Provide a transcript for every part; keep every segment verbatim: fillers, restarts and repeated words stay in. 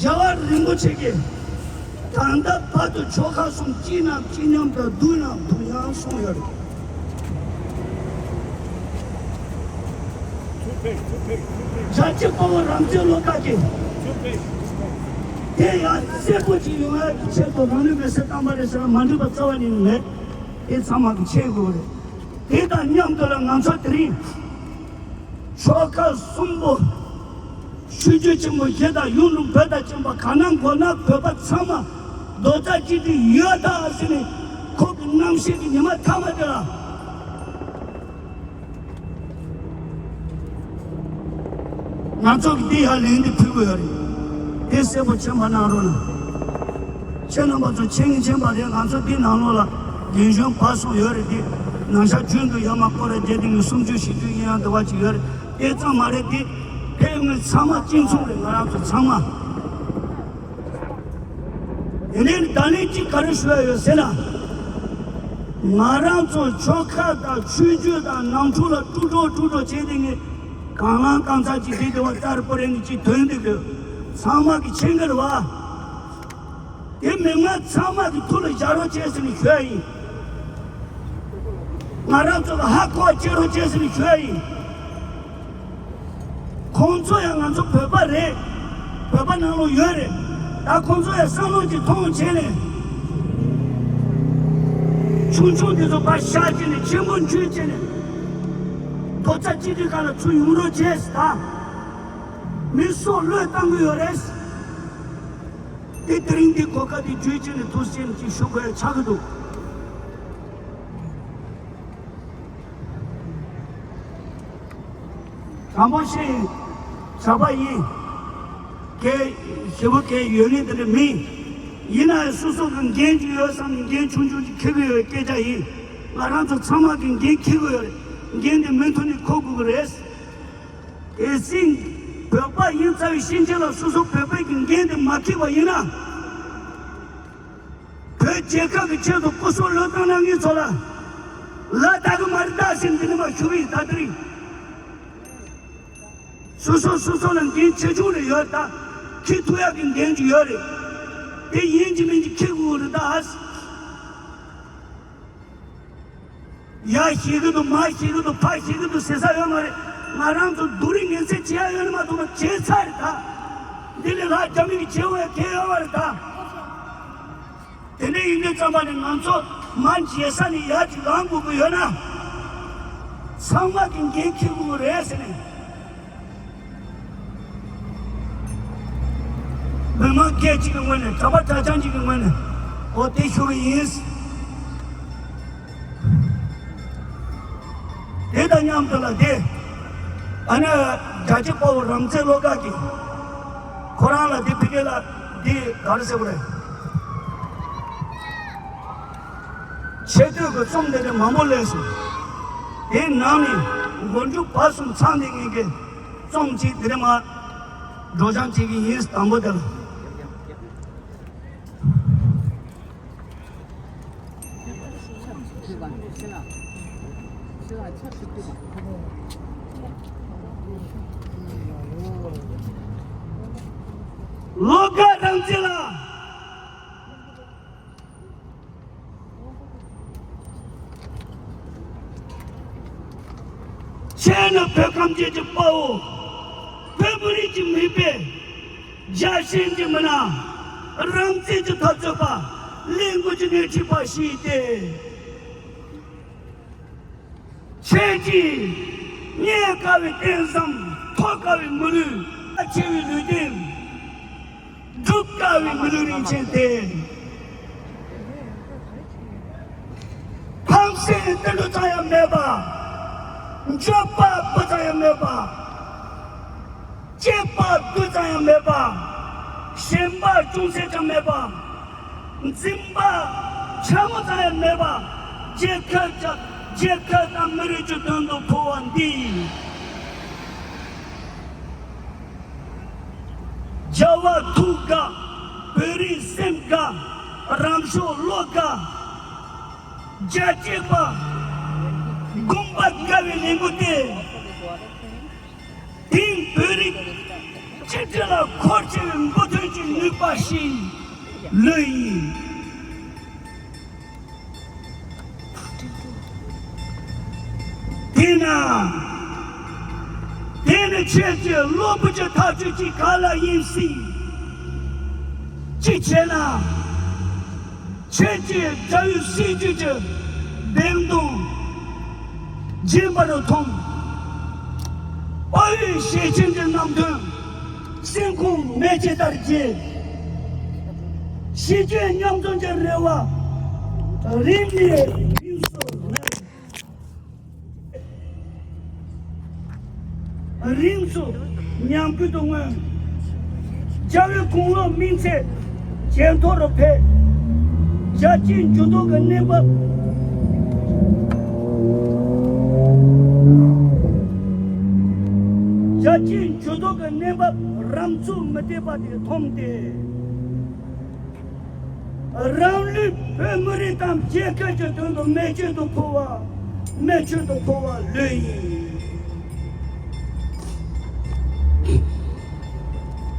རྒྱལ་བ་རིན་པོ་ཆེ་གིས་ད་ལྟ་བར་དུ་ཆོལ་ཁ་གསུམ་གཅིག་ན་གཅིག་མཉམ་དང་སྡུག་ན་སྡུག་ཡང་གསུངས་ཡོད་རེད། རྒྱལ་གཅེས་དཔའ་བོ་རང་བཙན་བློ་དགའ་གིས་དེ་ཡང་གསལ་པོ་ཅིག་ཡོང་ཡག་གི་ཆེད་དུ་རང་ལུས་མེར་སྲེག་བཏང་པ་རེད་ཟེར་ན་མ་འགྲིག་པ་རྩ་བ་ནས་མེད། དེ་ཚང་མ་གིས་ཤེས་དགོས་རེད། དེ་དང་མཉམ་དུ་ལ་ང་ཚོ་དེ་རིང་ཆོལ་ཁ་གསུམ་པོ། ཆོས་བརྒྱུད་ཆེན་པོ་བཞི་དང་ཡུལ་གྲུ་བོད་དང་བཅས་པ་གང་ན་དགོས་ན་བོད་པ་ཚང་མ་རྡོག་རྩ་གཅིག་སྒྲིལ་ཡོད་ད་ཟེར་ནས་ཁོང་གི་རྣམ་ཤེས་ཀྱི་ཉི་མ་ཐ་མ་དེ་ལ་ང་ཚོ་གི་འདི་ཡར་ལན་འདི་ཕུལ་དགོས་ཡོད་རེད། དེ་གསལ་པོ་མཁྱེན་པ་གནང་རོགས་གནང་། ཁྱེད་རྣམ་པ་ཚོ་མཁྱེན་མཁྱེན་པ་རེད། ང་ཚོ་འདི་ནང་ལོགས་ལ་རྒན་གཞོན་བར་གསུམ་ཡོད་རེད། འདི་ནང་ཤག་རྒྱུན་དུ་ཡར་མར་སྐོར་ར་བརྒྱབ་སྟེ་ངས་གསུམ་བཅུ་བཞི་བཅུ་ཡིན་ཡང་འདི་བ་ཅིག་ཡོད་རེད། དེ་ཙམ་མ་རེད། དེ་ཕེབས་མཁན་ཚང་མ་གཅིག་མཚུངས་རེད། ང་རང་ཚོ་ཚང་མ། དེ་ནས་བརྡ་ལན་གཅིག་ག་རེ་ཞུ་ཡ་ཡོད་ཟེར་ན། ང་རང་ཚོ་ཆོལ་ཁ་དང་ཆོས་བརྒྱུད་དང་ནང་འཁྲུག་ལ་དཀྲུག་འགྲོ་དཀྲུག་འགྲོ་བྱས་ཏེ་ངས་གང་ལང་གང་ཚ་ཅིག་དེ་དེ་བ་ཙར་པོ་རེ་ནས་ཅིག་དོན་དེ་གི་ཚང་མ་གི་མཁྱེན་གི་རེད་བ། དེ་མི་མང་ཚང་མ་གི་ཐུགས་ལ་བཞག་རོགས་བྱས་ཟེར་ནས་ཞུ་ཡ་ཡིན། ང་རང་ཚོ་ལ་ཧ་གོ་བ་བྱེད་རོགས་བྱས་ཟེར་ནས་ཞུ་ཡ་ཡིན། ཁོང་ཚོ་ཡང་ང་ཚོ་བོད་པ་རེད། བོད་པ་ནང་ལོགས་ཡོད་རེད། ད་ཁོང་ཚོ་ཡང་བསམ་བློ་ཅིག་ཐོངས་བྱས་ནས། ཆུང་ཆུང་དེ་ཚོ་ཕར་བཞག་བྱས་ནས་ཆེན་པོ་འཇུས་བྱས་ནས། རྡོག་རྩ་གཅིག་སྒྲིལ་སྒང་ལ་ཚུར་ཡོང་རོགས་བྱས་ད། མི་སྲོག་བློས་བཏང་གི་ཡོད་རེད། དེ་དེ་རིང་འདི་གོ་སྐབས་འདི་བརྒྱུད་བྱས་ནས་ཐུགས་རྗེ་ཆེ་ཞུ་དགོས་ཆགས་ཀྱི་འདུག་དྲང་པོ་བཤད་ཡིན། ཇག་པ་ཡིན། སྐད་ཞེ་པོ་སྐད་ཡོད་ངེས་དེ་འདྲ་མིན། ཡིན་ན་ཡང་སོ་སོ་གི་འགན་ཅིག་ཡོད་བསམ་ནས་འགན་ཆུང་ཆུང་ཅིག་འཁྱེར་གི་ཡོད་སྐད་ཆ་ཡིན། ང་རང་ཚོ་ཚང་མ་གི་འགན་འཁྱེར་གི་ཡོད་རེད། འགན་དེ་མུ་མཐུད་ནས་འཁུར་དགོས་གི་རེད། གལ་སྲིད་བོད་པ་ཡིན་ཚར་བའི་ཤན་ཆེན་ལ་སོ་སོ་བོད་པའི་གི་འགན་དེ་མ་འཁྱེར་བ་ཡིན་ན། བོད་རྒྱལ་ཁབ་ཀྱི་ཆེད་དུ་སྐུ་སྲོག་བློས་བཏང་གནང་མཁན་ཚོ་ལ་ལ་དག་གི་མ་རེད་ད་ཟེར་འདི་ནས་མ་ཞུ་གི་ཡིན། ད་དེ་རིང་སོ་སོ་སོ་སོ་ལ་འགན་ཆེ་ཆུང་རེ་ཡོད་ད། འཁྱེར་ཐུབ་ཡག་གི་འགན་ཅིག་ཡོད་རེད། དེ་ཡིན་གཅིག་མིན་གཅིག་འཁྱེར་དགོས་རེད་ད། ཡ་ཞིག་གི་འདུག་མ་ཞིག་གི་འདུག་ཕ་ཞིག་གི་འདུག་ཟེར་ས་ཡོད་མ་རེད། ང་རང་ཚོ་སྡུག་རུས་ངན་ཚད་བྱེད་ཡ་ཡོད་ནི་མ་གཏོགས་བྱས་ཚར་རེད་ད། འདི་ལས་ལྷག་རྒྱ་མི་གི་བྱེད་འོས་གལ་ཡོད་མ་རེད་ད། དེ་འདྲ་ཡིན་དུས་ཙམ་པ་ནས་ང་ཚོ་མ་མཇལ་ས་ནས་ཡར་ཅིག་ལངས་དགོས་ཀྱི་ཡོད་ན། ཚང་མ་གི་འགན་འཁྱེར་དགོས་ཀྱི་རེད་ཟེར་ནས། མི་མང་སྐད་ཅིག་གི་ངོས་ནས་གྲྭ་པ་གྲྭ་རྐྱང་ཅིག་གི་ངོས་ནས་འོ་དེ་ཞུ་གི་ཡིན། དེ་དང་མཉམ་དུ་ལ་དེ་ཨ་ནི་རྒྱལ་གཅེས་དཔའ་བོ་རང་བཙན་བློ་དགའ་གིས་ཁོ་རང་ལ་དེ་ཕ་གི་ལ་དེ་ག་རེ་ཟེར་དགོས་རེད། ཆེ་བསྟོད་ཀྱི་རྩོམ་དེ་འདྲ་མང་པོ་སླེབས་སོང་། དེའི་ནང་ནས་མགོ་མཇུག་བར་གསུམ་ཚང་དེ་ངེད་ཀྱི་རྩོམ་གཅིག་དེ་འདྲ་མ་སྒྲོག་སྦྱང་བྱེད་ཀྱི་ཡིན། དང་པོ་དེ་ལ། བློ་དགའ་རང་བཙན་ལགས། ཁྱེད་ནི་བོད་ཁམས་སྐྱིད་ཀྱི་དཔའ་བོ། བོད་མི་རིགས་ཀྱི་མིག་དཔེ། རྒྱལ་ཞེན་གྱི་མི་སྣ། རང་བཙན་གྱི་འཐབ་རྩོད་པ། ལས་འགུལ་གྱི་སྣེ་ཁྲིད་པ་ཞིག་སྟེ། ཁྱེད་ཀྱིས་རྙེད་དཀའ་བའི་རྟེན་བཟང་། ཐོབ་དཀའ་བའི་མི་ལུས། རླབས་ཆེ་བའི་ལུས་རྟེན། སྒྲུབ་དཀའ་བའི་མི་ལུས་རིན་ཆེན་དེ། ཕངས་སེམས་ཏིལ་འབྲུ་ཙམ་ཡང་མེད་པ། འགྱོད་པ་སྤུ་ཙམ་ཡང་མེད་པ། གཅེས་པ་རྡུལ་ཙམ་ཡང་མེད་པ། ཞེན་པ་ཅུང་ཟད་ཀྱང་མེད་པ། འཛིན་པ་ཕྲ་མོ་ཙམ་ཡང་མེད་པ། རྒྱལ་ཁབ་ཀྱི་རྒྱལ་ཁབ་དང་མི་རིགས་ཀྱི་དོན་དུ་འཕོ་བ་འདི་ཡིན། རྒྱལ་བ་ཐུགས་དགའ། བོད་རིགས་སེམས་དགའ། རང་ཕྱོགས་བློ་དགའ། རྒྱལ་གཅེས་པ། དགོངས་པ་དགའ་བའི་ལས་འགུལ་ཏེ། དེང་བོད་རིགས་སྤྱི་ ཅི་ལ་འཁོར་ཆེ་བའི་འབུ་ཐོན་གྱི་ནུས་པ་ཞིག་ལོས་ཡིན། དེས་ན། དེ་ནི་ཁྱེད་ཀྱི་གློ་བུར་གྱི་ཐག་གཅོད་ཀྱི་ག་ལ་ཡིན་སྲིད། གཅིག་བྱས་ན། ཁྱེད་ཀྱིས་དགྲ་བོའི་སྲིད་ཇུས་ཀྱི་བདེན་དོན་རྗེན་པར་མཐོང་། དཔའ་བོའི་ཞལ་ཆེམས་ཀྱི་རྣམ་ཐོས་སེམས་ཁོང་མེ་ལྕེ་ལྟར་རྒྱས། གཞིས་བྱེས་མཉམ་འཛོམས་ཀྱི་རེ་བ་རིམ་ནས་རིམས་སུ་ངལ། རིམས་སུ་ཉམས་རྒུད་དུ་མངོན། རྒྱལ་བའི་དགུང་ལོ་སྨིན་ཚེ་ཇེ་མཐོ་རུ་འཕེལ། རྒྱལ་གཅེས་འཇུ་ལྡོག་གི་གནས་བབ། རྒྱལ་གཅེས་འཇུ་ལྡོག་གི་གནས་བབ་རང་ཚུགས་མི་བདེ་བ་དེ་མཐོང་སྟེ། རང་ལུས་བོད་མི་རིགས་དང་རྒྱལ་ཁབ་ཀྱི་དོན་དུ་མེ་མཆོད་དུ་ཕུལ་བ། མེ་མཆོད་དུ་ཕུལ་བ་ལོས་ཡིན།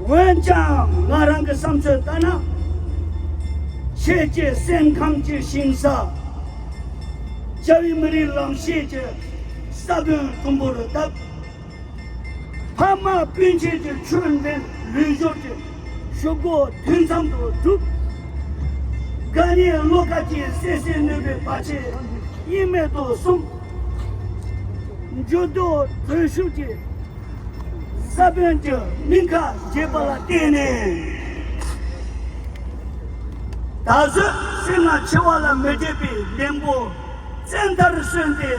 འོན་ཀྱང་ང་རང་གི་བསམ་ཚུལ་ལྟར་ན། ཁྱེད་ཀྱི་སེམས་ཁམས་ཀྱི་ཞིང་ས། རྒྱ་བོད་མི་རིགས་ལམ་ཤེས་ཀྱི་ས་བོན་དུམ་བུ་རུ་བཏབ། ཕ་མ་སྤུན་མཆེད་ཀྱི་ཆོས་འབྲེལ་ལུས་སྦྱོར་གྱི་ཤོག་གུ་དུས་མཚམས་སུ་གྲུབ། དགའ་ཉེ་བློ་དཀར་གྱི་བསད་བསད་ནུས་པའི་བར་ཆད་གཡེང་མེད་དུ་སོང་། འགྱུར་ལྡོག་གྲོལ་ཤུགས་ཀྱི་ས་བོན་གྱི་སྙིང་ཁ་འབྱེད་པ་ལ་བརྟེན་ནས། ད་གཟོད་སེམས་ལ་འཆི་བ་ལ་མི་དད་པའི་ལན་པོ་བཙན་ཐར་སོན་ཏེ།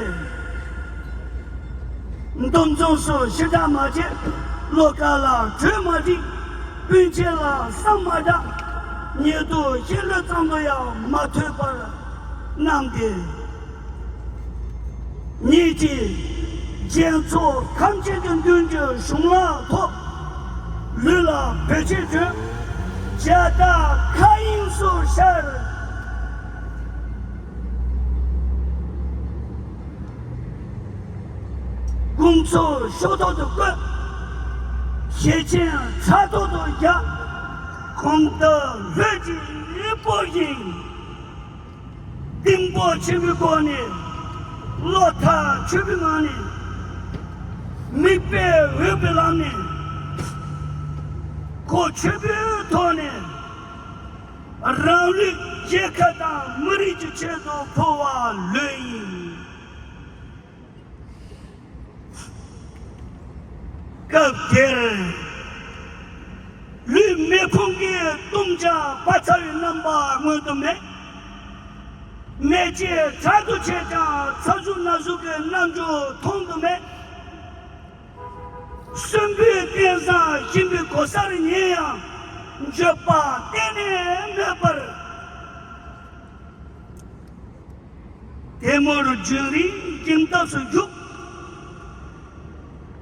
འདུ་འཛོམས་སུ་ཞེ་དྲག་མ་བྱེད། བློ་དཀར་ལ་གྲོས་མ་སྒྲིག། སྤུན་མཆེད་ལ་བསམ་མ་བཏང་། ཉེ་དུ་ཤི་ལུས་ཙམ་དུ་ཡང་མ་ཐོས་པར་གནང་སྟེ། ཉིད་ཀྱིས་རྒྱལ་ཚོགས་ཁམས་ཆེན་གྱི་མདུན་གྱི་གཞུང་ལ་ཐོབ། ལུས་ལ་བེད་སྤྱོད་བྱོན། བྱ་དག་མཁའ་དབྱིངས་སུ་ཤར། དགུང་ཚོ་ཤོག་ཐོག་ཏུ་བཀོད། ཞལ་ཆེམས་ཕྲག་ཐོག་ཏུ་བཞག། གོང་དུ་ལྷོད་ཀྱི་ཡིད་སྤོབས་ཤིང་། གཏིང་དཔོག་ཆེན་པོའི་སྒོ་ནས། བློ་ཐག་ཆོད་པའི་ངང་ནས། མིག་དཔེ་འོས་པའི་ལམ་ནས། གོ་ཆོད་པའི་ཐོག་ནས། རང་ལུས་རྒྱལ་ཁབ་དང་མི་རིགས་ཀྱི་ཆེད་དུ་ཕུལ་བ་ལོས་ཡིན། སྐབས་དེར། ལུས་མེ་ཕུང་གིས་བཏུམས་ཀྱང་བབས་ཚ་བའི་རྣམ་པ་མངོན་དུ་མེད། མེ་ལྕེ་དྲག་ཏུ་མཆེད་ཀྱང་ཚ་ཟུག་ན་ཟུག་གི་རྣམ་འགྱུར་མཐོང་དུ་མེད། གསོན་པོའི་རྟེན་བཟང་སྦྱིན་པའི་གོ་སར་ཉལ་ཡང་འགྱོད་པ་གཏན་ནས་མེད་པར། དེ་མུར་རྒྱུན་རིང་འགྱིང་སྟབས་སུ་བཞུགས།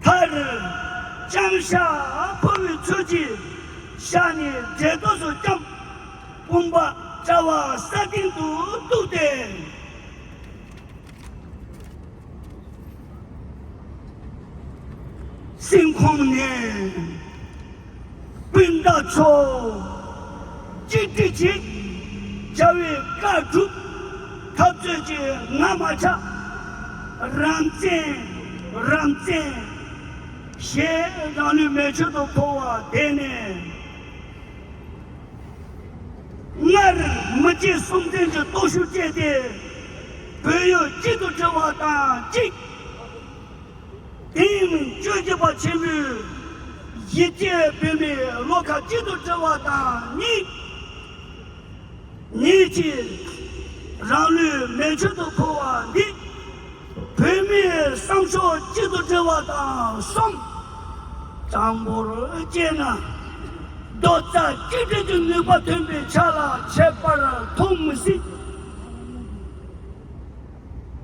མཐར་ལྕང་ཤ་ཕོ་བའི་ཚུལ་གྱིས་ཤ་ནི་འབྲས་ཏོག་སུ་བསྐྱམས། དཔུང་པ་དཔྲལ་བ་ས་སྟེང་དུ་གཏུགས་ཏེ། སེམས་ཁོང་ནས། སྤུན་ཟླ་ཚོ། གཅིག་སྒྲིལ་གྱིས། རྒྱལ་བའི་བཀའ་སྒྲུབ། འཐབ་རྩོད་ཀྱི་ང་མ་ཆགས། རང་བཙན། རང་བཙན། ཞེས་རང་ལུས་མེ་མཆོད་དུ་ཕུལ་བ་དེ་ནས། སྔར་མི་བརྗེད་སྲོང་བཙན་གྱི་སྟོབས་ཤུགས་བསྐྱེད་དེ། བོད་ཡུལ་གཅིག་ཏུ་སྒྲིལ་བ་དང་གཅིག་དེང་བཅོ་བརྒྱད་པ་ཆེན་པོའི་གཞིས་བྱེས་བོད་མིའི་བློ་ཁ་གཅིག་ཏུ་སྒྲིལ་བ་དང་གཉིས། ཉིད་ཀྱིས་རང་ལུས་མེ་མཆོད་དུ་ཕུལ་བ་འདི། བོད་མིའི་བསམ་ཤོག་གཅིག་ཏུ་སྒྲིལ་བ་དང་གསུམ། གྲངས་འབོར་བཅད་ན། རྡོག་རྩ་གཅིག་སྒྲིལ་གྱི་ནུས་པ་ཐོན་པའི་ཆ་ལ་ཁྱད་པར་མཐོང་མི་སྲིད།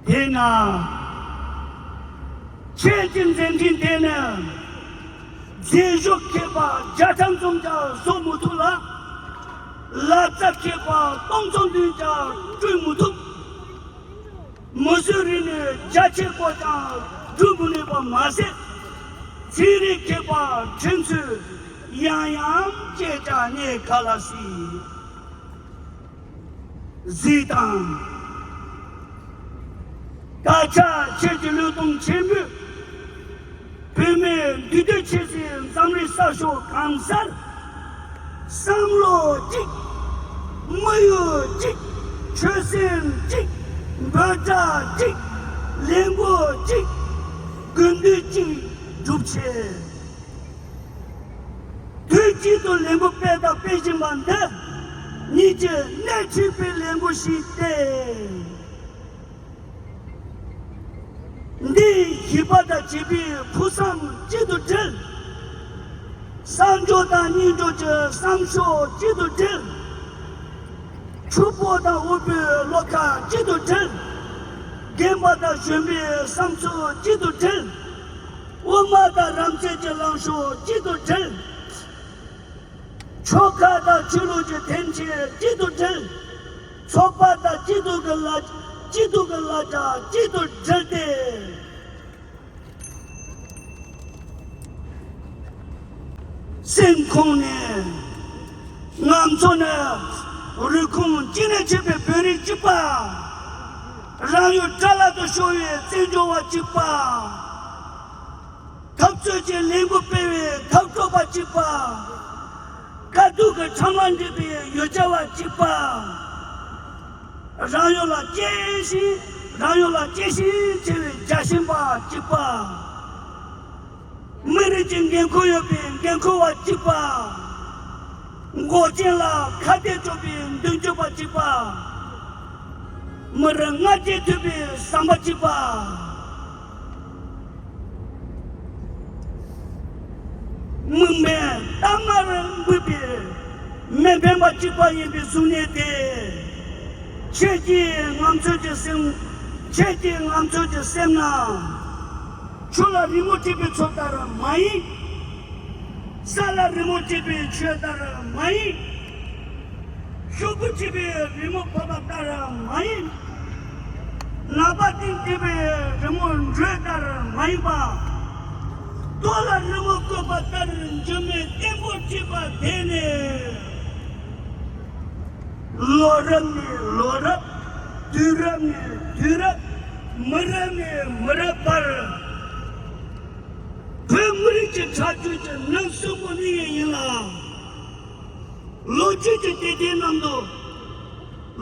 དེས་ན། ཁྱེད་ཀྱི་མཛད་འཕྲིན་དེ་ནི། རྫས་ཤོག་མཁས་པ་བརྒྱ་ཐམ་ཙམ་ཀྱང་བཟོ་མི་ཐུབ་ལ། ལག་རྩལ་མཁས་པ་སྟོང་ཚོ་བདུན་ཀྱང་བསྐྲུན་མི་ཐུབ། མི་གསོད་རིག་གནས་རྒྱ་ཆེ་བ་ཀྱང་བསྒྲུབ་མི་ནུས་པ་མ་ཟད། ཚན་རིག་མཁས་པ་ཕྲན་ཚོས་ ཡང་ཡང་སྐྱེ་བྱ་ནས་ག་ལ་སྲིད། གཟིགས་དང་། ད་ཆ་ཁྱེད་ཀྱི་བློས་གཏོང་ཆེན་པོས། བོད་མིའི་འདུས་སྡོད་བྱེད་སའི་འཛམ་གླིང་ས་ཕྱོགས་གང་སར། བསམ་བློ་གཅིག། དམིགས་ཡུལ་གཅིག། ཆོད་སེམས་གཅིག། འབོད་སྒྲ་གཅིག། ལས་འགུལ་གཅིག། དགོས་འདུན་གཅིག་སྒྲུབ་ཆེད། དུས་གཅིག་ཏུ་ལས་འགུལ་སྤེལ་དང་སྤེལ་བཞིན་པ་འདི། ཉིད་ཀྱི་སྣེ་ཁྲིད་པའི་ལས་འགུལ་ཞིག་སྟེ། འདིས་གཞིས་པ་དང་བྱིས་པའི་ཕུགས་བསམ་གཅིག་ཏུ་སྒྲིལ། གསར་འབྱོར་དང་རྙིང་འབྱོར་གྱི་བསམ་ཤོག་གཅིག་ཏུ་སྒྲིལ། ཕྱུག་པོ་དང་དབུལ་པོའི་བློ་ཁ་གཅིག་ཏུ་སྒྲིལ། རྒན་པ་དང་གཞོན་པའི་བསམ་ཚུལ་གཅིག་ཏུ་སྒྲིལ། དབུ་མ་དང་རང་བཙན་གྱི་ལངས་ཕྱོགས་གཅིག་ཏུ་སྒྲིལ། ཆོལ་ཁ་དང་ཆོས་ལུགས་ཀྱི་འཐེན་འཁྱེར་གཅིག་ཏུ་སྒྲིལ། ཚོགས་པ་དང་སྐྱིད་སྡུག་གི་ལ། སྐྱིད་སྡུག་གི་ལ་རྒྱ་གཅིག་ཏུ་སྒྲིལ་ཏེ། སེམས་ཁོང་ནས། ང་ཚོ་ནི་རུས་ཁུངས་གཅིག་ནས་མཆེད་པའི་བོད་རིགས་གཅིག་པ། རང་ཡུལ་དགྲ་ལག་ཏུ་ཤོར་བའི་བཙན་བྱོལ་བ་གཅིག་པ། འཐབ་རྩོད་ཀྱི་ལས་འགུལ་སྤེལ་བའི་འཐབ་གྲོགས་པ་གཅིག་པ། དཀའ་སྡུག་གི་འཕྲང་ལ་འདྲེས་པའི་ཡོ་བྱད་པ་གཅིག་པ། རང་ཡུལ་ལ་གཅེས་ཤིང་། རང་ཡུལ་ལ་གཅེས་ཤིང་གཅེས་པའི་རྒྱ་ཆེན་པ་གཅིག་པ། མི་རིགས་ཀྱི་འགན་ཁུར་ཡོད་པའི་འགན་ཁུར་བ་གཅིག་པ། འགོག་རྐྱེན་ལ་ཁ་གཏད་གཅོག་པའི་མདུན་སྐྱོད་པ་གཅིག་པ། མི་རིགས་སྔར་རྗེས་མཐུད་པའི་བསམ་པ་གཅིག་པ། དམིགས་མེད་གཏའ་མར་འབུད་པའི་མི་ཕན་པ་གཅིག་པ་ཡིན་པའི་གཟུགས་བརྙན་དེ། ཁྱེད་ཀྱིས་ང་ཚོའི་གི་སེམས། ཁྱེད་ཀྱིས་ང་ཚོའི་གི་སེམས་ནང་། ཆུ་ལ་རི་མོ་བྲིས་པའི་མཚོ་ལྟར་མ་ཡིན། ས་ལ་རི་མོ་བྲིས་པའི་ཆོས་ལྟར་མ་ཡིན། ཤོག་བུ་བྲིས་པའི་རི་མོ་བབས་པ་ལྟར་མ་ཡིན། ནག་པ་སྟེང་བྲིས་པའི་རི་མོ་འགྲོས་ལྟར་མ་ཡིན་པ། རྡོ་ལ་རི་མོ་བརྐོས་པ་ལྟར་འགྱུར་མེད་བརྟན་པོར་བྲིས་པ་དེ་ནི། ལོ་རབས་ནས་ལོ་རབས། དུས་རབས་ནས་དུས་རབས། མི་རབས་ནས་མི་རབས་བར། བོད་མི་རིགས་ཀྱི་ཁྲག་རྒྱུད་ཀྱི་ནང་གསོན་པོ་ནི་ཡིན་ལ། ལོ་རྒྱུས་ཀྱི་དེ་དེའི་ནང་དུ།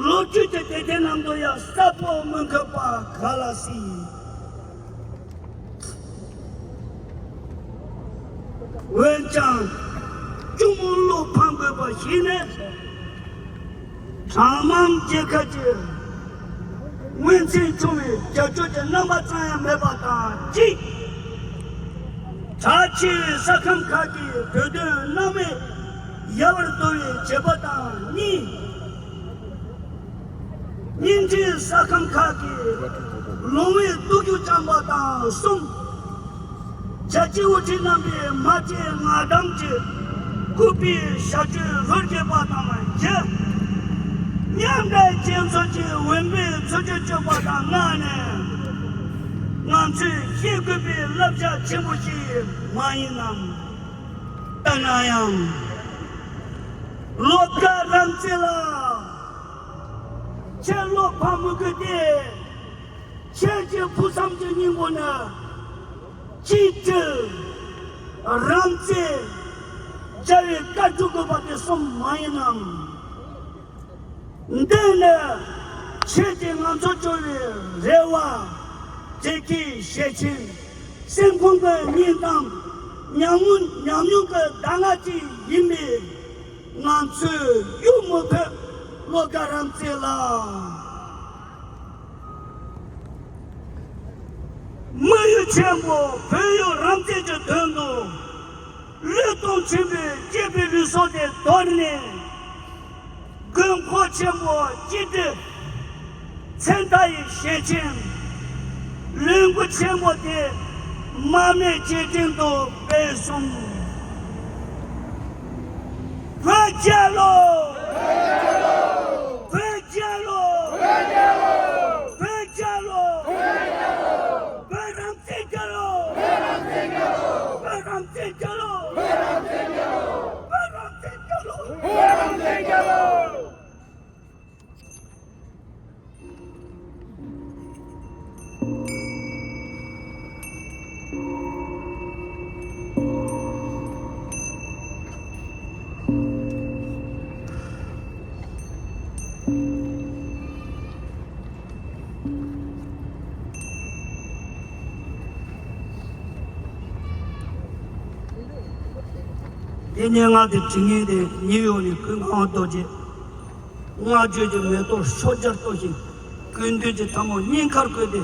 ལོ་རྒྱུས་ཀྱི་དེ་དེའི་ནང་དུ་ཡང་གསལ་པོ་མི་འཁོད་པ་ག་ལ་སྲིད། འོན་ཀྱང་། གཅུང་མོ་བློ་ཕམ་དགོས་པ་ཞིག་ནི། གྲངས་མང་རྒྱལ་ཁབ་ཀྱི་ངོས་འཛིན་བྱུང་བའི་རྒྱབ་སྐྱོར་གྱི་རྣམ་པ་ཙམ་ཡང་མེད་པ་དང་གཅིག། གྲགས་ཆེ་བའི་ས་ཁམས་ཁག་གི་བོད་དོན་སྣང་མེད་ཡལ་བར་དོར་བའི་བྱེད་པ་དང་གཉིས། ཉིན་རེའི་ས་ཁམས་ཁག་གི་ལོང་བའི་སྟོབས་ཤུགས་བཅངས་པ་དང་གསུམ། རྒྱལ་གཅེས་དབུ་ཁྲིད་རྣམ་པའི་མ་བཅོས་ངག་དམ་གྱི་སྐུད་པའི་ཞབས་ཞུའི་ལྷུར་བསྐྱེད་པ་དང་བཞི། མཉམ་འབྲེལ་རྒྱལ་ཚོགས་ཀྱི་འོས་འབབ་ཚུལ་འཆོས་སྤྱོད་པ་དང་ལྔ་ནི། ང་ཚོས་ཤེས་དགོས་པའི་བསླབ་བྱ་ཆེན་པོ་ཞིག་མ་ཡིན་ནམ། ད་ན་ཡང་། བློ་དགའ་རབ་རྩེ་ལགས། ཁྱེད་བློ་ཕམ་མི་དགོས་ཏེ། ཁྱེད་ཀྱི་ཕུགས་བསམ་གྱི་སྙིང་པོ་ནི། གཅིག་སྒྲིལ། རབ་རྩེ། རྒྱལ་བའི་བཀའ་སྒྲུབ་དགོས་པ་དེ་གསུམ་མ་ཡིན་ནམ། འདི་ནི་ཁྱེད་ཀྱིས་ང་ཚོར་བཅོལ་བའི་རེ་བ། བདེ་སྐྱིད་ཞལ་ཆེམས། སེམས་ཁོང་གི་སྙིང་གཏམ། ཉམས་མྱོང་ཉམས་མྱོང་གི་གདམས་ངག་ཅིག་ཡིན་པས། ང་ཚོས་གཡོལ་མི་ཕོད། བློ་དགའ་རབ་རྩེ་ལགས། དམིགས་ཡུལ་ཆེན་པོ་བོད་ཡུལ་རབ་རྩེ་གྱི་དོན་དུ། བློས་གཏོང་ཆེན་པོས་བསྐྱེད་པའི་ལུས་སྲོག་དེ་དོར་ནས། དགོས་མཁོ་ཆེན་པོ་གཅིག་སྒྲིལ། མཚན་རྟགས་ཡི་ཞལ་ཆེམས། ལས་འགུལ་ཆེན་པོ་དེ་རྨ་སྨད་རྗེས་དྲན་དུ་སྤེལ་གསུངས། བོད་རྒྱལ་ལོ། བོད་རྒྱལ་ལོ། བོད་རྒྱལ་ལོ། བོད་རང་བཙན་རྒྱལ་ལོ། བོད་རང་བཙན་རྒྱལ་ལོ། བོད་རང་བཙན་རྒྱལ་ལོ། དེ་སྙན་ངག་དེ་བྲིས་མཁན་དེ་ཉིའུ་ཡོག་ནས་ཀུན་དགའ་དབང་རྡོ་རྗེ། བསྔགས་བརྗོད་ཀྱི་མེ་ཏོག་ཤོག་བརྒྱར་གཏོར་ཞིང་། ཀུན་འདུས་ཀྱི་ཐལ་མོ་སྙིང་ཁར་བཀོད་དེ།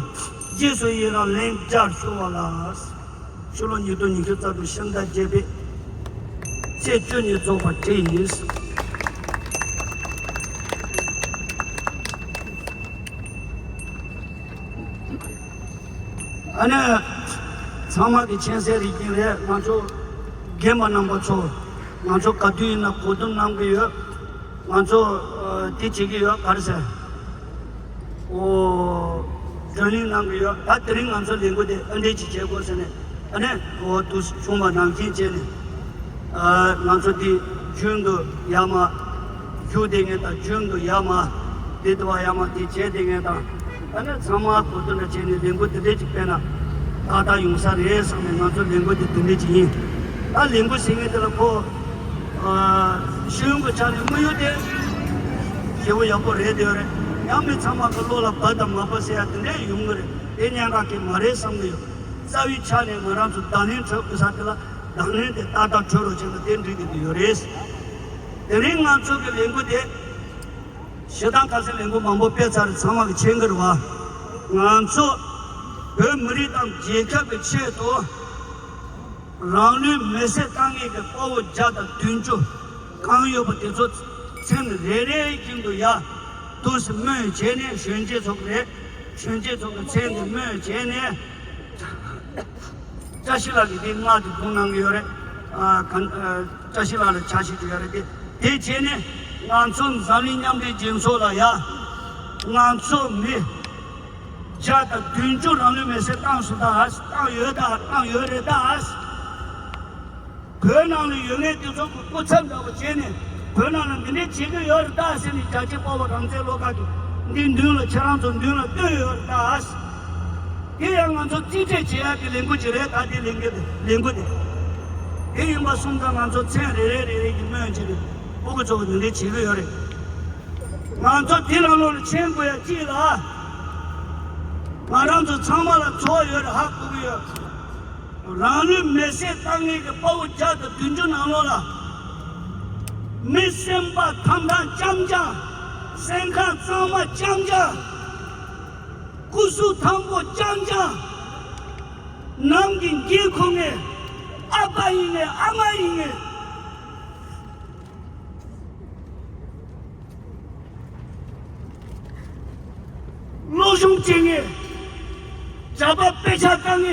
རྗེས་སུ་ཡི་རང་ལན་བརྒྱར་ཞུ་བ་ལ། ཕྱི་ལོ་ཉིས་སྟོང་ཉི་ཤུ་རྩ་དྲུག་ཕྱི་ཟླ་བརྒྱད་པའི་ཚེས་བཅུ་ཉིན་རྫོགས་པར་བྲིས་ཡིན། ཨ་ནི། ཚང་མ་གི་མཁྱེན་གསལ་རེད་ཀྱི་རེད། ང་ཚོ་རྒན་པ་རྣམ་པ་ཚོ། ང་ཚོ་ག་དུས་ཡིན་ན་གོ་བསྡུར་གནང་གི་ཡོད། ང་ཚོ་ཨ་དེ་བྱེད་ཀྱི་ཡོད། ག་རེ་ཟེར། ཨོ། བགྲོ་གླེང་གནང་གི་ཡོད། ད་དེ་རིང་ང་ཚོ་ལས་འགུལ་དེ་ཨ་འདྲས་ཅིག་བྱེད་དགོས་ཟེར་ནས། ཨ་ནི་འོ་དུ་བྱུང་བ་ནང་བཞིན་བྱས་ནས། ཨ་ང་ཚོ་འདི་རྒྱུན་དུ་ཡར་མར་བཞུགས་བསྡད་མཁན་དང་རྒྱུན་དུ་ཡར་མར་འདི་དུ་བ་ཡར་མར་འདི་བྱས་བསྡད་མཁན་དང་། ཨ་ནི་ཚང་མ་གོ་བསྡུར་འདྲ་བྱས་ནས་ལས་འགུལ་འདི་འདྲས་ཅིག་སྤེལ་ན་ཏག་ཏག་ཡོང་ས་རེད་བསམ་ནས་ང་ཚོ་ལས་འགུལ་འདི་འདི་འདྲས་ཅིག་ཡིན། ད་ལས་འགུལ་ཟེར་མཁན་དེ་ལ་ཁོ་ཨ་ཤེས་ཡོན་གྱི་ཆ་ནས་དངོས་ཡོད་དེ་ཞེ་པོ་ཡག་པོ་རེད་འདོད་རེད། ཡང་མི་ཚང་མ་གི་བློ་ལ་བབ་དང་མ་བབ་ཟེར་ཡ་དེ་འདྲས་ཡོང་གི་རེད། དེ་སྙན་གྲགས་ཀྱི་མ་རེད་བསམ་གི་ཡོད། རྩ་བའི་ཆ་ནས་ང་རང་ཚོ་བརྡ་ལན་འཕྲོད་དགོས་ས་དེ་ལ་བརྡ་ལན་དེ་ཏག་ཏག་འཕྲོད་རོགས་བྱེད་པ་དེ་འགྲིག་གི་འདུག་ཡོད་རེད། དེ་རིང་ང་ཚོ་གི་ལས་འགུལ་དེ་ཞེ་སྡང་དཀར་ཟས་ལས་འགུལ་མང་པོ་སྤེལ་ཚར་རེད། ཚང་མ་གི་མཁྱེན་གི་རེད་བ། ང་ཚོ་བོད་མི་རིགས་དང་རྒྱལ་ཁབ་ཀྱི་ཆེད་དུ་རང་ལུས་མེར་སྲེག་བཏང་མཁན་གྱི་དཔའ་བོ་བརྒྱ་དང་བདུན་ཅུ་གང་ཡོད་པ་དེ་ཚོ་མཚན་རེ་རེ་བཞིན་དུ་ཡར་འདུག་སེ་སྨོས་བྱས་ནས། གཞོན་སྐྱེས་ཚོ་གི་རེད། གཞོན་སྐྱེས་ཚོ་གི་མཚན་དེ་སྨོས་བྱས་ནས། བཀྲ་ཤིས་ལགས་ཀྱིས་དེ་མངགས་ཏེ་བསྐུར་གནང་གི་ཡོད་རེད། ཨ་ག་ཨ་བཀྲ་ཤིས་ལགས་ལ་ཆ་ཤས་ཅིག་ཡོད་རེད་དེ། དེ་བྱས་ནས་ང་ཚོ་འཛམ་གླིང་མཉམ་འབྲེལ་རྒྱལ་ཚོགས་ལ་ཡ། ང་ཚོ་མི་བརྒྱ་དང་བདུན་ཅུ་རང་ལུས་མེར་སྲེག་བཏང་སོང་ད། བཏང་ཡོད་ད། བཏང་ཡོད་རེད་ད། བོད་ནང་ལ་ཡོད་མཁན་དེ་ཚོ་གི་སྐུ་ཚབ་འདྲ་པོ་བྱས་ནས་བོད་ནང་ལ་འདི་འདྲས་བྱེད་ཀྱི་ཡོད་རེད་ད་ཟེར་ནས། རྒྱལ་གཅེས་དཔའ་བོ་རང་བཙན་བློ་དགའ་གིས་འདི་མདུན་ལ་ཁྱེད་རང་ཚོ་མདུན་ལ་བཏོན་ཡོད་རེད་ད། དེ་ཡང་ང་ཚོ་རྩིས་སྤྲོད་བྱེད་ཡག་གི་ལས་འགུལ་ཅིག་རེད་ད། དེ་ལས་འགུལ་དེ་ལས་འགུལ་དེ། དེ་ཡིན་པ་སོང་ཙང་ང་ཚོ་མཚན་རེ་རེ་རེ་རེ་གིས་སྨོས་བྱས་ནས་སྤུ་གུ་ཚོ་གི་འདི་འདྲས་བྱེད་ཀྱི་ཡོད་རེད། ང་ཚོ་དེ་ནང་ལོགས་ལ་མཁྱེན་དགོས་ཡ་གཅིག་ལ། ང་རང་ཚོ་ཚང་མ་ལ་ཚོར་ཡོད་རེད། ཧ་གོ་གི་ཡོད། རང་ལུས་མེར་སྲེག་བཏང་མཁན་གྱི་དཔའ་བོ་བརྒྱ་དང་བདུན་ཅུ་ནང་ལོགས་ལ། མི་སེམས་པ་ཐང་ཐང་རྐྱང་རྐྱང་། སེམས་ཁམས་གཙང་མ་རྐྱང་རྐྱང་། སྐུ་གཟུགས་ཐང་པོ་རྐྱང་རྐྱང་། ནང་གི་འགན་འཁུར་མཁན། ཨ་ཕ་ཡིན་ནའི་ཨ་མ་ཡིན་ནའི། སློབ་སྦྱོང་བྱེད་མཁན། གྲྭ་པ་དཔེ་ཆ་ལྟ་མཁན།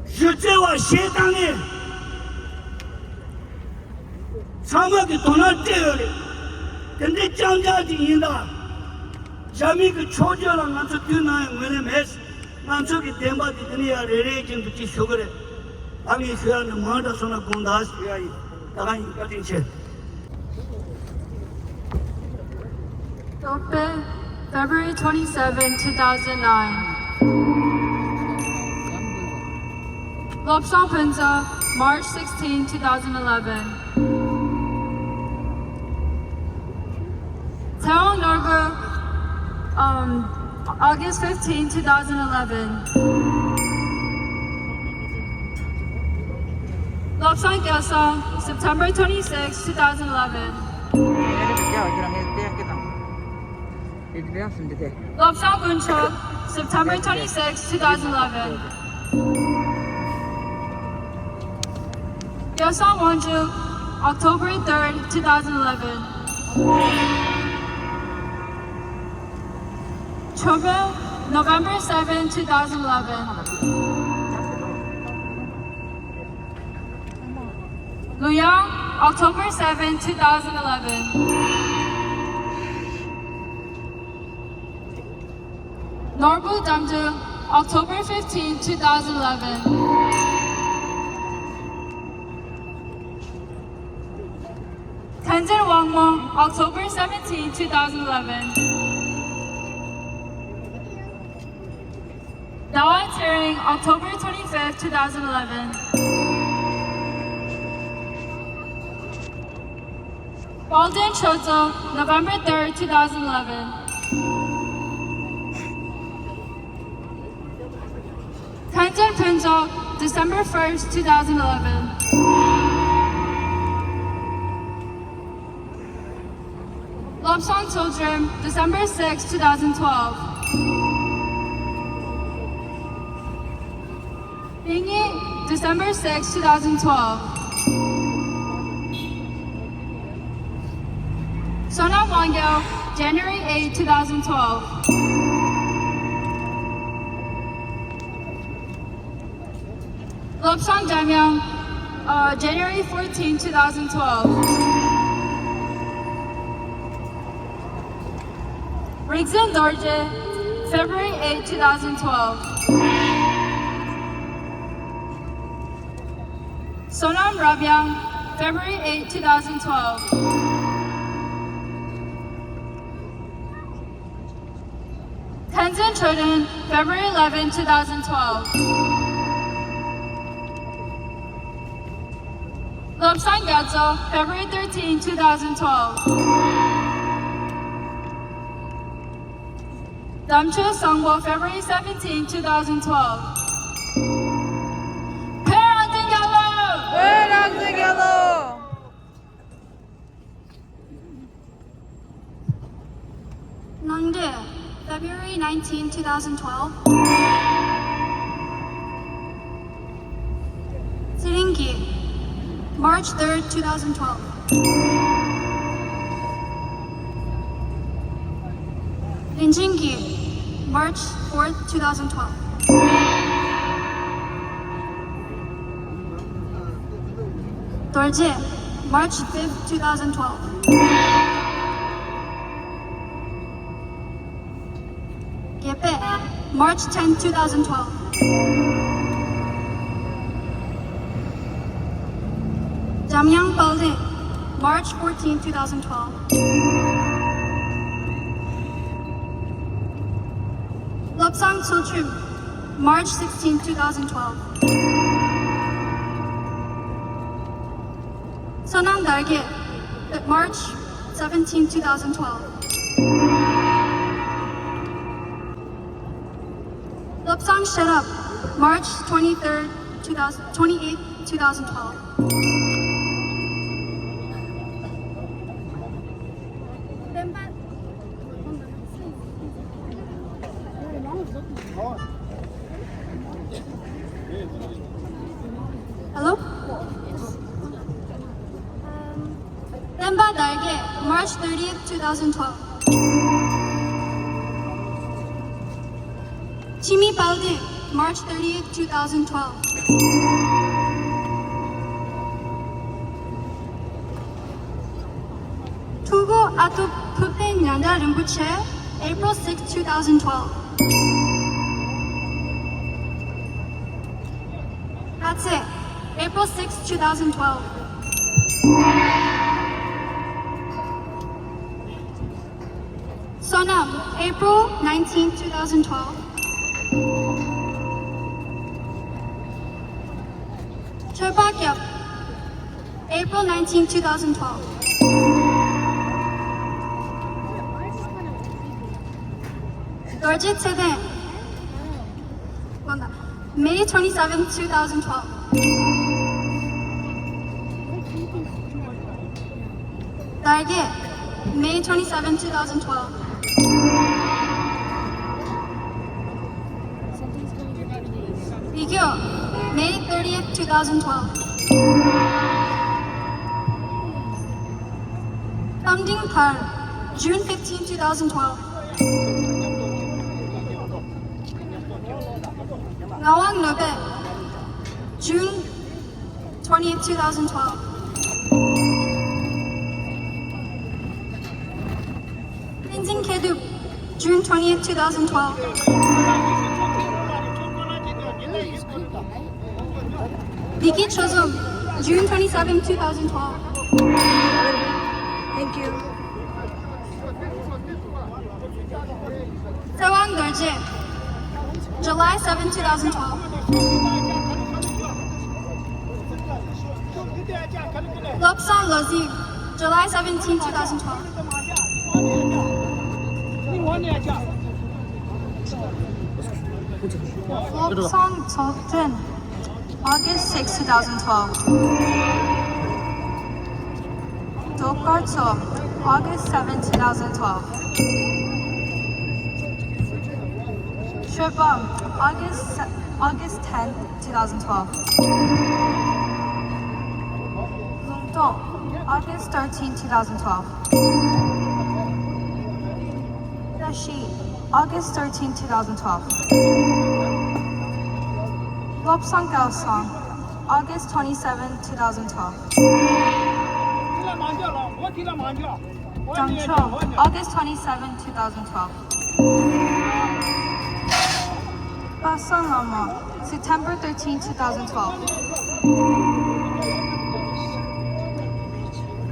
གཞི་རྩའི་བ་གཞས་བཏང་མཁན། ཚང་མ་གི་དོ་སྣང་སྤྲད་ཡོད་རེད། དེ་འདྲའི་རྐྱང་རྐྱང་ཅིག་ཡིན་ད། རྒྱ་མི་གི་ཕྱོགས་བསྐྱོད་ལ་ང་ཚོ་དུས་ནམ་ཡང་ངོས་ལེན་མེད། ང་ཚོ་གི་བདེན་པ་དེ་དེ་ནས་ཡང་རེ་རེ་བཞིན་དུ་ཅིག་ཞུ་གི་རེད། ད་ངས་ཞུ་ཡ་ནི་མང་དྲགས་སོང་ན་དགོངས་དག་ཞུ་ཡ་ཡིན། ད་ག་ཡིན། བཀའ་དྲིན་ཆེ། Tope, February twenty-seven, two thousand nine. Lobsang Phuntsog, March sixteen, two thousand eleven. Tsaewang Norbu, um, August fifteen, two thousand eleven. Lobsang Gyalsang, September twenty-six, two thousand eleven. Lobsang Phuntsog, September twenty-six, two thousand eleven. Gyalsang Wangchuk, October third, two thousand eleven. Chobe, November seventh, two thousand eleven. Luyang, October seventh, two thousand eleven. Norbu Damdung, October fifteenth, two thousand eleven. Tenzin Wangmo, October seventeenth, two thousand eleven. Dawa Tsering, October twenty-fifth, two thousand eleven. Walden Chozo, November third, two thousand eleven. Tenzin Phuntsog, December first, two thousand eleven. Lobsang Children, December sixth, two thousand twelve. Pingi, December sixth, two thousand twelve. Sonam Wangyal, January eighth, two thousand twelve. Lobsang Jamyang, uh, January fourteenth, two thousand twelve. Rigzin Dorje, February eighth, two thousand twelve. Sonam Rabyang, February eighth, two thousand twelve. Tenzin Choden, February eleventh, two thousand twelve. Lobsang Gyatso, February thirteenth, two thousand twelve. Damcho Sangbo, February seventeenth, two thousand twelve. Parents and Yellow! Parents and Yellow! Nangde, February nineteenth, two thousand twelve. Siringi, March third, two thousand twelve. Linjingi, March fourth, two thousand twelve. Dorje, March fifth, two thousand twelve. Gepe, March tenth, two thousand twelve. Jamyang Palde, March fourteenth, two thousand twelve. Lobsang Tsultrim, March sixteenth, two thousand twelve. Sonam Darge, March seventeenth, two thousand twelve. Lobsang Sherab, March twenty-third, two thousand, twenty-eighth, two thousand twelve. Hello? Lemba Darge, March thirtieth, two thousand twelve. Jimmy Palde, March thirtieth, two thousand twelve. Tugu Atu Pupe Nyanda Rinpoche, April sixth, two thousand twelve. That's it. April sixth, two thousand twelve. Sonam, April nineteenth, two thousand twelve. Choipa Kyap, April nineteenth, two thousand twelve. Dorje Tseden, May twenty-seventh, two thousand twelve. Darge, May twenty-seventh, two thousand twelve. Bigyo, May thirtieth, two thousand twelve. Tamding Thar, June fifteenth, two thousand twelve. Ngawang Nobe, June twentieth, two thousand twelve. Tenzin Kedup, June twentieth, two thousand twelve. Vicky Chozum, June twenty-seventh, two thousand twelve. Thank you. Tsewang Dorje, July seventh, two thousand twelve. Lobsang Lozi, July seventeenth, two thousand twelve. Lobsang Chokten, August sixth, two thousand twelve. Dokar Tso, August seventh, two thousand twelve. Shwebam, August, August tenth, two thousand twelve. Lungto, August thirteenth, two thousand twelve. Tashi, August thirteenth, two thousand twelve. Lobsang Gaosang, August twenty-seventh, two thousand twelve. Dangcho, August twenty-seventh, two thousand twelve. Pasang Lama, September thirteenth, two thousand twelve.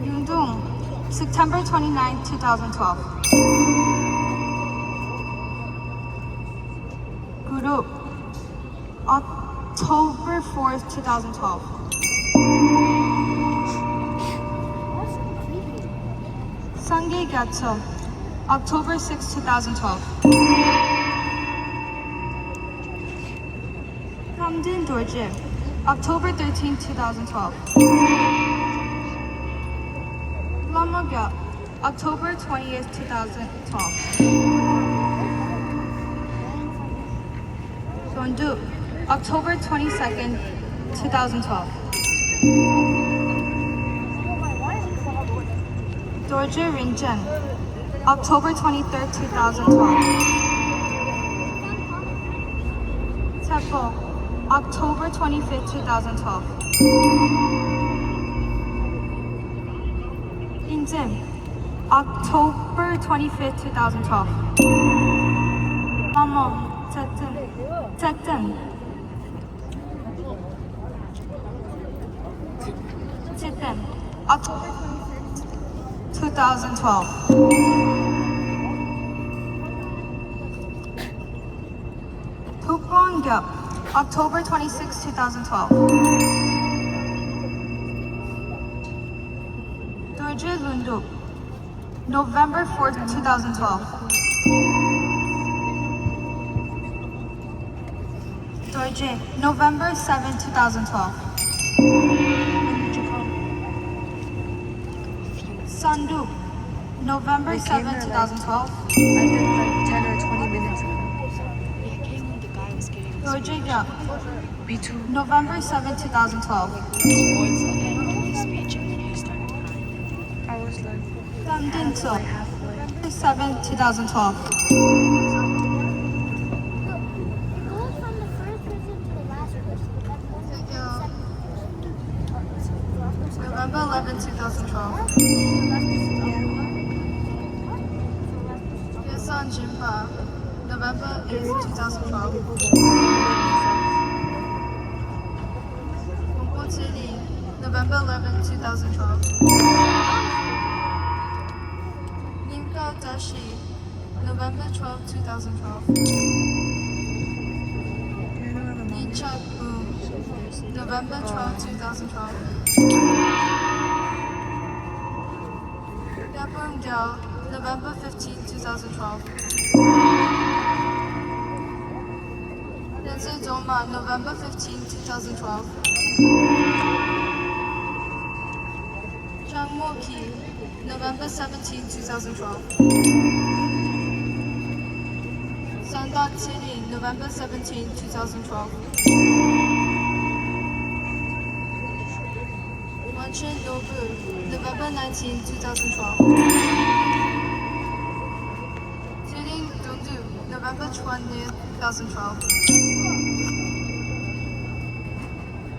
Yungdung, September twenty-ninth, two thousand twelve. Guru, October fourth, two thousand twelve. Sangay Gyatso, October sixth, two thousand twelve. Kamden Dorje, October thirteenth, two thousand twelve. Lama Gyat, October twentieth, two thousand twelve. Dondu, October twenty-second, two thousand twelve. Dorje Rinchen, October twenty-third, two thousand twelve. Tsepo, October twenty-fifth, two thousand twelve. Inzim, October twenty-fifth, two thousand twelve. Mamo, Tsetten, Tsetten. Tsetten, October twenty-sixth, two thousand twelve. Thupon Gyap, October twenty-sixth, two thousand twelve. Dorje Lundup, November fourth, two thousand twelve. Dorje, November seventh, two thousand twelve. Sandu, November seventh, two thousand twelve. I did like ten or twenty minutes ago. Dorje Gyap, B two. November seventh, two thousand twelve. Towards the end of the speech, and then you started crying. I was like, Samdinso, halfway. November seventh, two thousand twelve. It goes from the first person to the last person. November eleventh, two thousand twelve. Yasan Jinpa, November eighth, two thousand twelve. Kungpo Tsili, November eleventh, two thousand twelve. Nimka Dashi, November twelfth, two thousand twelve. Ninchak Boom, November twelfth, two thousand twelve. Yapung Dell, November fifteenth, two thousand twelve. Lindsay Doma, November fifteenth, two thousand twelve. Chang Mo Ki, November seventeenth, two thousand twelve. Santa Tini, November seventeenth, two thousand twelve. Wanchen Nobu, November nineteenth, two thousand twelve. Tiling Dundu, November twentieth, two thousand twelve.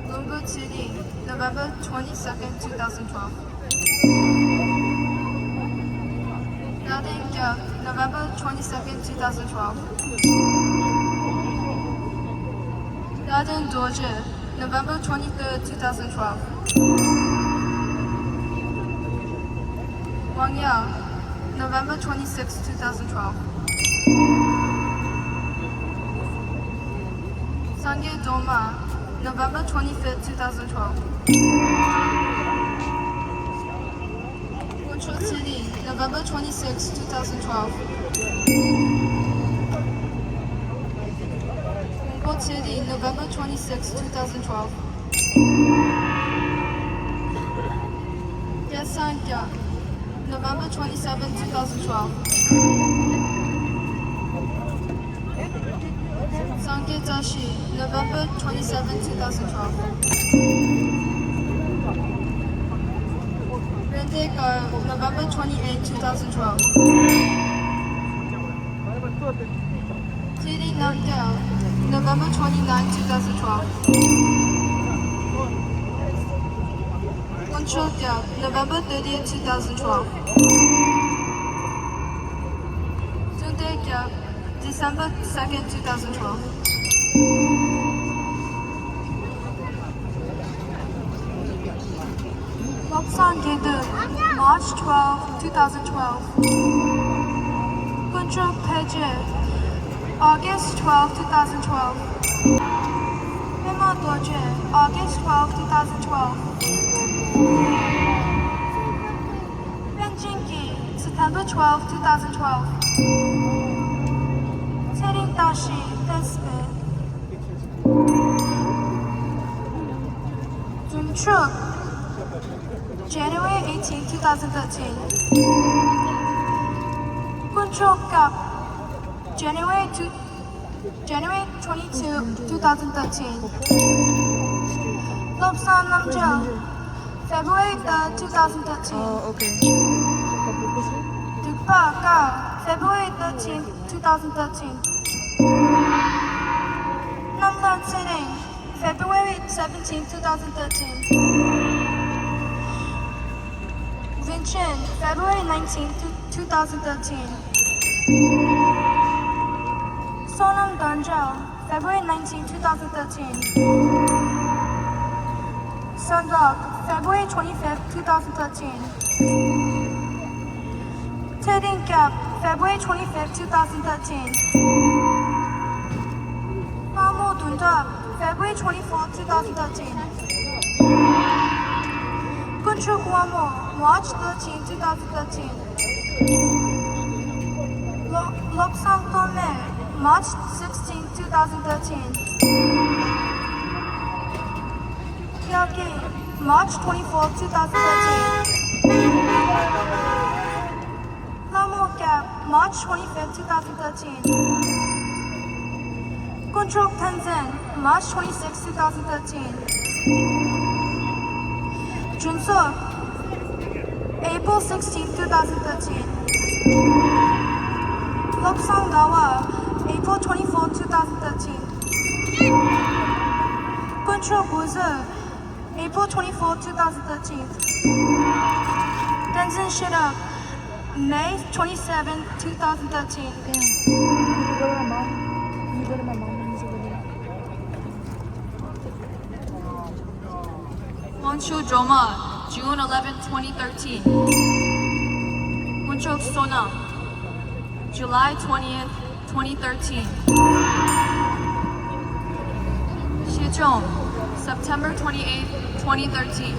Lumbu Tiling, November twenty-second, two thousand twelve. Daden Gya, November twenty-second, two thousand twelve. Daden Doje, November twenty-third, two thousand twelve. Wang Ya, November twenty-sixth, two thousand twelve. Sangye Doma, November twenty-fifth, two thousand twelve. Ocho City, November twenty-sixth, two thousand twelve. City, November twenty-sixth, two thousand twelve. Yes, November twenty-seventh, two thousand twelve. Sangye Tashi, November twenty-seventh, two thousand twelve. Rente Kar, November twenty-eighth, two thousand twelve. Tiri Namgyal, November twenty-ninth, two thousand twelve. Control Gap, November thirtieth, two thousand twelve. Sunday Gap, December second, two thousand twelve. Lobsang Gedu, March twelfth, two thousand twelve. Kuncho Peje, August twelfth, two thousand twelve. Pema Doje, August twelfth, two thousand twelve. Penjinki, September twelfth, two thousand twelve. Tsering Tashi, Tespe. Zumchuk, January eighteenth, two thousand thirteen. Kunchok Kap, January two, January twenty-two, two thousand thirteen. Lobsang Namjal, February third, two thousand thirteen. Oh, okay. Dukpa Ka, February thirteenth, two thousand thirteen. Namdan Tsereng, February seventeenth, two thousand thirteen. Vinchin, February nineteenth, two thousand thirteen. Sonam Danjal, February nineteenth, two thousand thirteen. Sandok, February twenty-fifth, two thousand thirteen. Tedin Gap, February twenty-fifth, two thousand thirteen. Mamo Dundra, February twenty-fourth, two thousand thirteen. Kunchuk Wamo, March thirteenth, two thousand thirteen. Lo- Lobsang Tome, March sixteenth, two thousand thirteen. Yake, March twenty-fourth, two thousand thirteen. Lamo Gap, March twenty-fifth, two thousand thirteen. Kunchok Tenzin, March twenty-sixth, two thousand thirteen. Junso, April sixteenth, two thousand thirteen. Lobsang Gawa, April twenty-fourth, two thousand thirteen. Kuncho Guzu, April twenty-fourth, two thousand thirteen. Tenzin Shirap, May twenty-seventh, two thousand thirteen. Can you go to my mom? Can you go to my mom when he's over there? Monchu Joma, June eleventh, twenty thirteen. Kunchok Sonam, July twentieth, twenty thirteen. Shechong, September twenty-eighth, twenty thirteen.